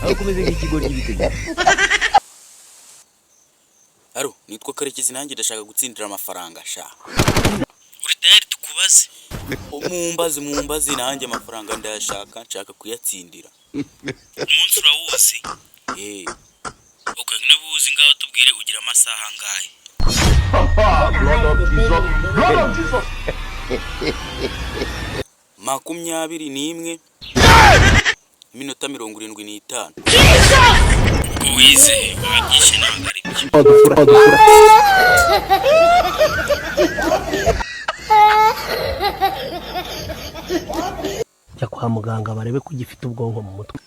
Aho kumeze nk'ikigoryi bitegeka. Aro, nitwa Karekezi, nanjye ndashaka gutsindira amafaranga sha. Uri tayari tukubaze? Mumbaze, mumbaze, nanjye amafaranga ndayashaka, nshaka kuyatsindira. Umunsi urawuzi? Eh. Okay, niba uwuzi, ngaho tubwire, ugira amasaha angahe? Blood of Jesus. Blood of Jesus. 21, iminota 75. Ubwo wize wabyishe, ntabwo ari byo. Jya kwa muganga barebe ko ugifite ubwonko mu mutwe.